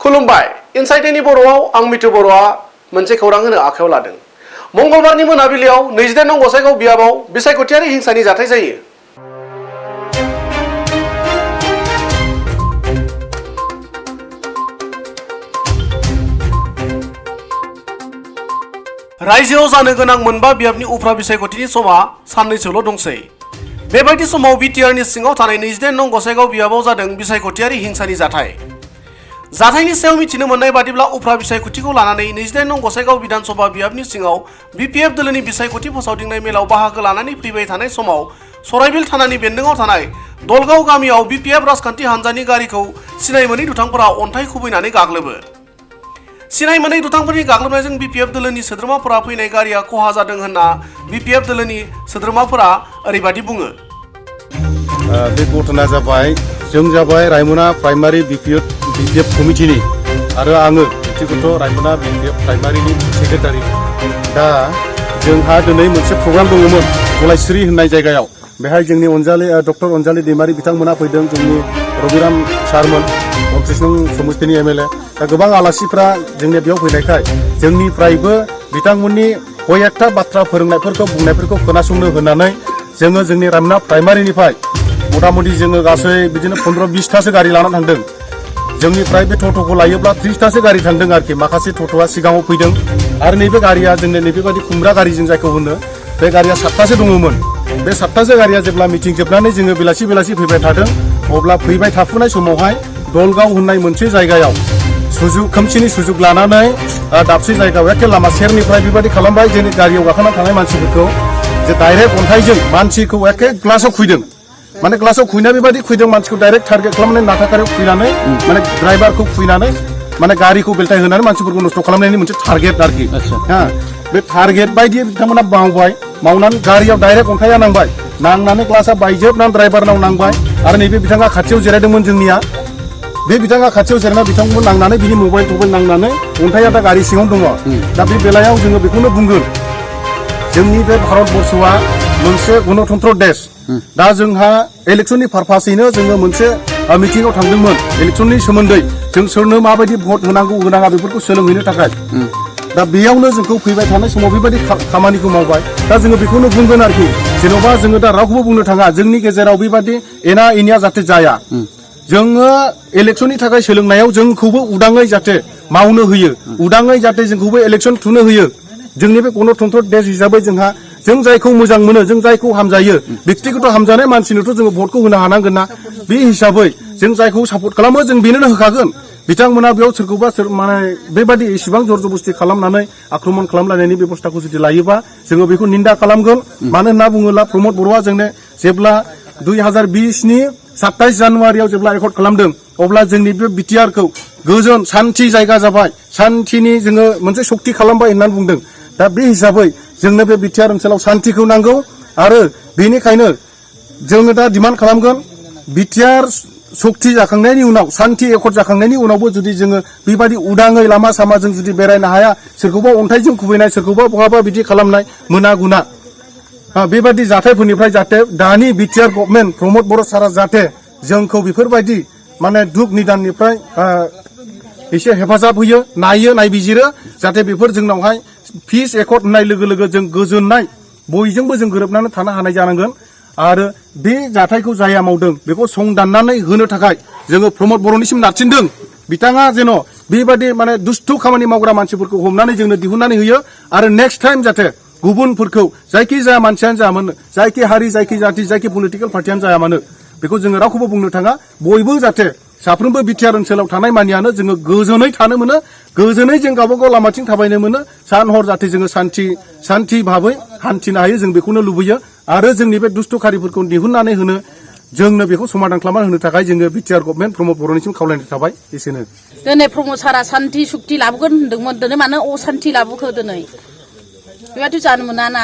खुलुमबाय इनसाइटनि बर'आव आं मिथु बर'आ मोनसे खौरां होनो आखायाव लादों। मंगलबारनि मोनाबिलियाव 28 नं गसाइगाव बियाबाव बिसायख'थियारि हिंसानि जाथाय जायो। रायजोआव जानो गोनां मोनबा बियाबनि उफ्रा बिसायख'थिनि समा साननैसोल' दंसै। बेबायदि समाव बिटिआरनि सिङाव थानाय 28 नं गसाइगाव बियाबाव जादों बिसायख'थियारि हिंसानि जाथाय। जाथायनि सायाव मिथिनो मोननाय बादिब्ला उफ्रा बिसायख'थिखौ लानानै 28 नं गसाइगाव बिधानसभा बियाबनि सिङाव बिपिएफ दोलोनि बिसायख'थि फोसावदिंनाय मेलाव बाहागो लानानै फैबाय थानाय समाव सराइबिल थानानि बेन्दोङाव थानाय दलगाव गामियाव बिपिएफ राजखान्थि हान्जानि गारिखौ सिनाय मोनै दुथांफोरा अन्थाइ खुबैनानै गाग्लोबो। सिनाय मोनै दुथांफोरनि गाग्लोबनायजों बिपिएफ दोलोनि सोद्रोमाफोरा फैनाय गारिया खहा जादों होनना बिपिएफ दोलोनि सोद्रोमाफोरा ओरैबादि बुङो। बे घटना जाबाय जों जाबाय रायमना प्राइमारि बिपिएफ कमिटिनि आरो आङो व्यक्तिगत रायमना बिपिएफ प्राइमारिनि सेक्रेटारि। दा जोंहा दिनै मोनसे प्रग्राम दङमोन गलायस्रि होननाय जायगायाव। बेहाय जोंनि डक्टर अनजालि दैमारि बिथांमोना फैदों, जोंनि रबिराम सारमोन 29 नं समस्तिनि एमएलए। दा गोबां आलासिफ्रा जोंनि बेयाव फैनायखाय जोंनिफ्रायबो बिथांमोननि कयेकथा बाथ्रा फोरोंनायफोरखौ बुंनायफोरखौ खोनासंनो होनानै जोङो जोंनि रायमना प्राइमारिनिफ्राय मथा-मथि जोङो गासै बिदिनो 15-20थासो गारि लानानै थांदों। जोंनिफ्राय बे ट'ट'खौ लायोब्ला 30थासो गारि थांदों आरोखि। माखासे ट'ट'आ सिगाङाव फैदों आरो नैबे गारिया जोंनि नैबेबायदि खुमब्रा गारि जों जायखौ होनो, बे गारिया 7थासो दङमोन। बे 7थासो गारिया जेब्ला मिटिं जोबनानै जोङो बेलासि फैबाय थादों, अब्ला फैबाय थाफुनाय समावहाय दलगाव होननाय मोनसे जायगायाव खोमसिनि सुजुग लानानै दाबसे जायगायाव एखे लामा सेरनिफ्राय बेबायदि खालामबाय। जोंनि गारियाव गाखोना थानाय मानसिफोरखौ जे डाइरेक्ट अन्थाइजों मानसिखौ एखे ग्लासाव खुइदों। माने ग्लासाव खुइना बेबायदि खुइदों, मानसिखौ डाइरेक्ट टार्गेट खालामनानै नाथाकारियाव खुइनानै माने ड्राइभारखौ खुइनानै माने गारिखौ बेलथाय होनानै मानसिफोरखौ नस्थ' खालामनायनि मोनसे टार्गेट आरोखि। बे टार्गेट बायदि बिथांमोना मावनानै गारियाव डाइरेक्ट अन्थाइया नांबाय। नांनानै ग्लासा बायजोबनानै ड्राइभारनाव नांबाय आरो नैबे बिथाङा खाथियाव जिरायदोंमोन जोंनिया। बे बिथाङा खाथियाव जिरायना बिथांमोन नांनानै बिनि मबाइल नांनानै अन्थाइया दा गारि सिङाव दङ। दा बे बेलायाव जोङो बेखौनो बुंगोन, जोंनि बे भारतबर्षआ मोनसे गणतन्त्र देश। दा जोंहा इलेक्सननि पारपासैनो जोङो मोनसे मिटिंआव थांदोंमोन इलेक्सननि सोमोन्दै। जों सोरनो माबायदि भट होनांगौ होनाङा बेफोरखौ सोलोंहैनो थाखाय। दा बेयावनो जोंखौ फैबाय थानाय समाव बेबायदि खामानिखौ मावबाय। दा जोङो बेखौनो बुंगोन आरोखि, जेन'बा जोङो दा रावखौबो बुंनो थाङा जोंनि गेजेराव बेबायदि एना एनिया जाहाथे जाया। जोङो इलेक्सननि थाखाय सोलोंनायाव जोंखौबो उदाङै जाहाथे मावनो होयो, उदाङै जाहाथे जोंखौबो इलेक्सन थुनो होयो। जोंनि बे गणतन्त्र देश हिसाबै जों जायखौ मोजां मोनो, जों जायखौ हामजायो, व्यक्तिगत हामजानाय मानसिनोथ' जोङो भटखौ होनो हानांगोन ना। बे हिसाबै जों जायखौ सापर्ट खालामो जों बेनो होखागोन। बिथांमोना बेयाव सोरखौबा माने बेबायदि इसेबां जरजबस्ति खालामनानै आक्रमण खालामलायनायनि बेबस्थाखौ जुदि लायोबा जोङो बेखौ निन्दा खालामगोन। मानो होनना बुङोब्ला प्रमद बर'आ जोंनो जेब्ला 2020नि 27 जानुवारियाव जेब्ला रेकर्ड खालामदों, अब्ला जोंनि बे बिटिआरखौ गोजोन सान्थि जायगा जाबाय, सान्थिनि जोङो मोनसे सक्ति खालामबाय होननानै बुंदों। दा बे हिसाबै जोंनो बे बिटिआर ओनसोलाव सान्थिखौ नांगौ आरो बेनिखायनो जोङो दा डिमान्ड खालामगोन, बिटिआर सक्ति जाखांनायनि उनाव, सान्थि एकर्ड जाखांनायनि उनावबो जुदि जोङो बेबायदि उदाङै लामा सामाजों जुदि बेरायनो हाया, सोरखौबा अन्थाइजों खुबैनाय, सोरखौबा बहाबा बिदि खालामनाय मोना गुना बेबायदि जाथायफोरनिफ्राय जाहाथे दानि बिटिआर गभर्नमेन्ट प्रमद बर' सारा जाहाथे जोंखौ बेफोरबायदि माने दुख निदाननिफ्राय एसे हेफाजाब होयो, नायबिजिरो, जाहाथे बेफोर जोंनावहाय पिस एकर्ड होननाय लोगो लोगो जों गोजोननाय बयजोंबो जों गोरोबनानै थानो हानाय जानांगोन। आरो बे जाथायखौ जाया मावदों बेखौ संदाननानै होनो थाखाय जोङो प्रमद बर'निसिम नारसिनदों। बिथाङा जेन' बेबायदि माने दुस्थु खामानि मावग्रा मानसिफोरखौ हमनानै जोंनो दिहुननानै होयो आरो नेक्स्ट टाइम जाहाथे गुबुनफोरखौ जायखि जाया मानसियानो जाया मानो, जायखि हारि, जायखि जाति, जायखि पलिटिकेल पार्टियानो जाया मानो, बेखौ जोङो रावखौबो बुंनो थाङा। बयबो जाहाथे साफ्रोमबो बिटिआर ओनसोलाव थानाय मानियानो जोङो गोजोनै थानो मोनो, गोजोनै जों गावबागाव लामाथिं थाबायनो मोनो, सान हर जाहाथे जोङो सान्थि भाबै हान्थिनो हायो, जों बेखौनो लुबैयो। आरो जोंनि बे दुस्थुखारिफोरखौ दिहुननानै होनो, जोंनो बेखौ समाधान खालामनानै होनो थाखाय जोङो बिटिआर गभर्नमेन्ट प्रमद बर'निसिम खावलायनाय थाबाय। एसेनो। दिनै प्रमद सारा सान्थि सुक्ति लाबोगोन होनदोंमोन, दिनै मानो असान्थि लाबोखो? दिनै बेबायदि जानो मोना ना।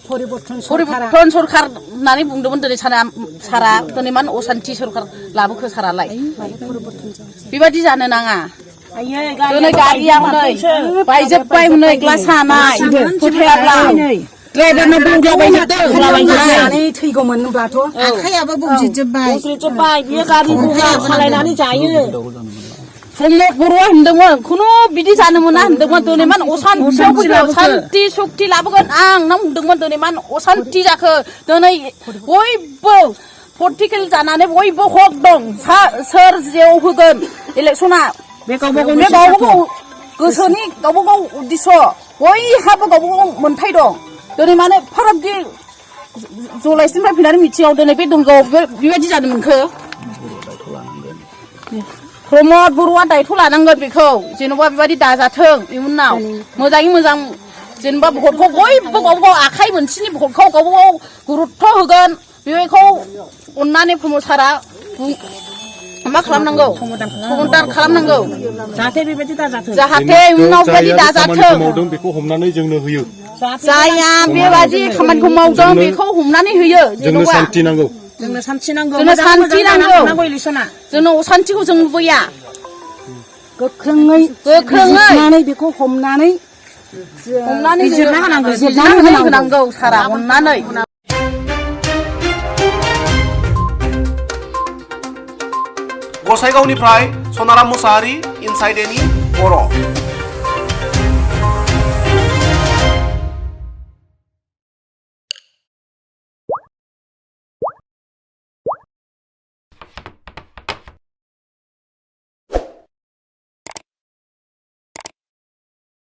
परिबर्तन सरखार होननानै बुंदोंमोन दिनै सारा दिनै मानो असान्थि सरखार लाबोखो सारालाय? बेबायदि जानो नाङा। दिनै गारिया हनै बायजोब्बाय, हनै ग्लास हानाय, खुथायाब्ला ड्राइभारनो बुंलाबायजोबदों थैगौमोन होनब्लाथ' आखायाबो बुजिजोब्बाय। बियो गारिखौ सालायनानै जायो। प्रमद बर'आ होनदोंमोन खुनु बिदि जानो मोना होनदोंमोन दिनै मान असान्थियाव फैदों सान्थि सुक्ति लाबोगोन आं ना बुंदोंमोन दिनै मान असान्थि जाखो दिनै बयबो पर्टिकेल जानानै बयबो हक दं सोर जेव होगोन इलेक्सना बे गावबागाव गोसोनि गावबागाव उद्देश्य बयहाबो गावबागाव मोन्थाय दं दिनै माने फारागथि जलायसिनिफ्राय फैनानै मिथिङाव दिनै बे दंगौ बेबायदि जानो मोनखो प्रमद बर'आ दायथ' लानांगोन बेखौ जेन'बा बेबायदि दाजाथों इयुनाव मोजाङै मोजां जेनेबा भटखौ बयबो गावबागाव आखाइ मोनसेनि भटखौ गावबागाव गुरुत्थ' होगोन बेखौ अननानै प्रमद सारा मा खालामनांगौ समाधान खालामनांगौ जाहाथे बेबायदि दाजाथों जाहाथे इयुनाव बेबायदि दाजाथों मावदों बेखौ हमनानै जोंनो होयो जाया बेबायदि खामानिखौ मावदों बेखौ हमनानै होयो जोंनो सान्थि नांगौ जोंनो सान्थि नांगौ जोंनो असान्थिखौ जों लुबैया गोख्रोङै बेखौ हमनानै होनांगौ सारा अननानै गसाइगावनिफ्राय सनाराम मुसाहारि इनसाइड एनि बर'।